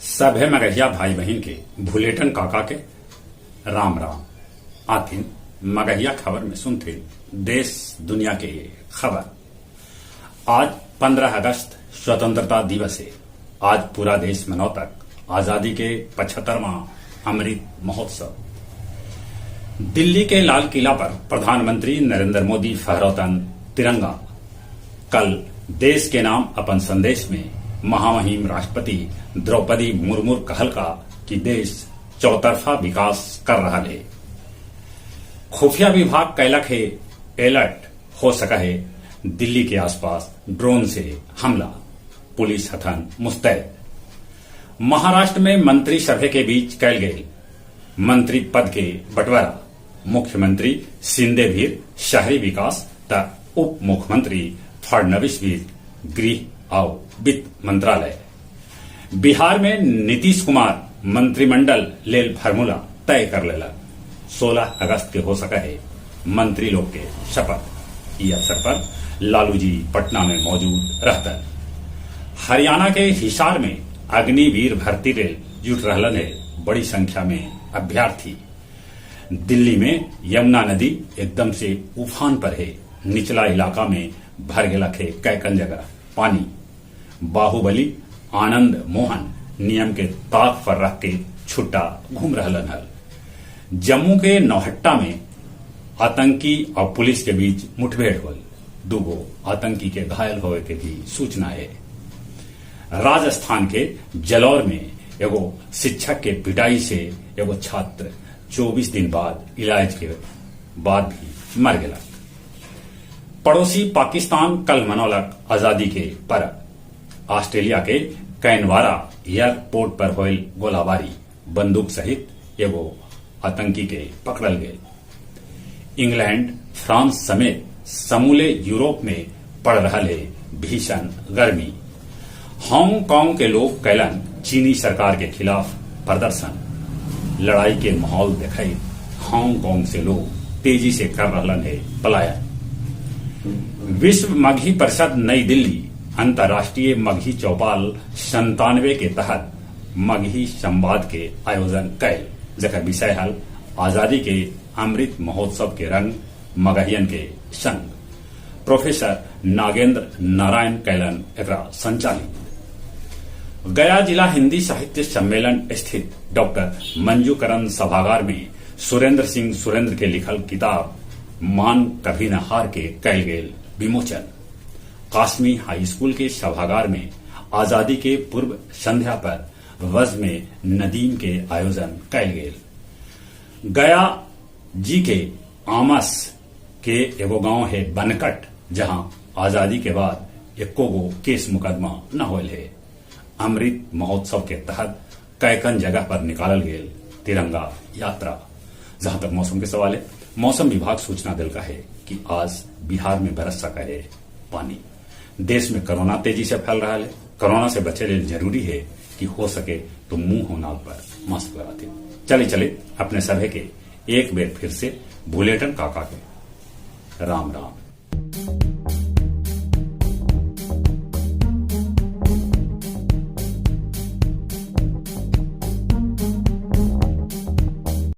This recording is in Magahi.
सभे मगहिया भाई बहिन के भुलेटन काका के राम राम। आथिन मगहिया खबर में सुनथिन देश दुनिया के खबर। आज 15 अगस्त स्वतंत्रता दिवस है। आज पूरा देश मनौतक आजादी के 75वां अमृत महोत्सव। दिल्ली के लाल किला पर प्रधानमंत्री नरेंद्र मोदी फहरौतन तिरंगा। कल देश के नाम अपन संदेश में महामहिम राष्ट्रपति द्रौपदी मुर्मू कहलका कि देश चौतरफा विकास कर रहा है। खुफिया विभाग कैलक है अलर्ट, हो सका है दिल्ली के आसपास ड्रोन से हमला, पुलिस हथन मुस्तैद। महाराष्ट्र में मंत्री सभा के बीच कैल गई मंत्री पद के बंटवारा। मुख्यमंत्री शिंदे भीर शहरी विकास त उप मुख्यमंत्री फडणवीस भीर गृह और वित्त मंत्रालय। बिहार में नीतीश कुमार मंत्रिमंडल लेल फार्मूला तय कर लेला। 16 अगस्त के हो सका है मंत्री लोग के शपथ। ई अवसर पर लालू जी पटना में मौजूद रहतन। हरियाणा के हिसार में अग्निवीर भर्ती लेल जुट रहलन है बड़ी संख्या में अभ्यर्थी। दिल्ली में यमुना नदी एकदम से उफान पर है। निचला इलाका में भर गेलक है कैकन जगह पानी। बाहुबली आनंद मोहन नियम के ताक पर रख के छुट्टा घूम रहलन हल। जम्मू के नौहट्टा में आतंकी और पुलिस के बीच मुठभेड़ हुई। दूगो आतंकी के घायल होए के भी सूचना है। राजस्थान के जलौर में एगो शिक्षक के पिटाई से एगो छात्र 24 दिन बाद इलाज के बाद भी मर गया। पड़ोसी पाकिस्तान कल मनौलक आजादी के पर्व। ऑस्ट्रेलिया के कैनवारा एयरपोर्ट पर होयल गोलाबारी, बंदूक सहित एगो आतंकी के पकड़ल गए। इंग्लैंड, फ्रांस समेत समूले यूरोप में पड़ रहा है भीषण गर्मी। हांगकांग के लोग कैलन चीनी सरकार के खिलाफ प्रदर्शन। लड़ाई के माहौल दिखाई हांगकांग से लोग तेजी से कर रहलन है पलायन। विश्व मगही परिषद नई दिल्ली अंतर्राष्ट्रीय मगही चौपाल 97 के तहत मगही संवाद के आयोजन कैल, जकर विषय हल आजादी के अमृत महोत्सव के रंग मगहियन के संग। प्रोफेसर नागेंद्र नारायण कैलन एकरा संचालित। गया जिला हिंदी साहित्य सम्मेलन स्थित डॉक्टर मंजूकरण सभागार में सुरेंद्र सिंह सुरेंद्र के लिखल किताब मान कभी न हार के कैल गेल विमोचन। कासमी हाई स्कूल के सभागार में आजादी के पूर्व संध्या पर वज में नदीम के आयोजन कैल गेल। गया जी के आमस के एगो गांव है बनकट, जहां आजादी के बाद एको गो केस मुकदमा न होल है। अमृत महोत्सव के तहत कैकन जगह पर निकालल गेल तिरंगा यात्रा। जहां तक मौसम के सवाल है, मौसम विभाग सूचना दिल का है कि आज बिहार में बरस सका है पानी। देश में कोरोना तेजी से फैल रहा है। कोरोना से बचे लिए जरूरी है कि हो सके तो मुंह हो नाक पर मास्क लगाते। चले चले अपने सभे के एक बेर फिर से भुलेटन काका के राम राम।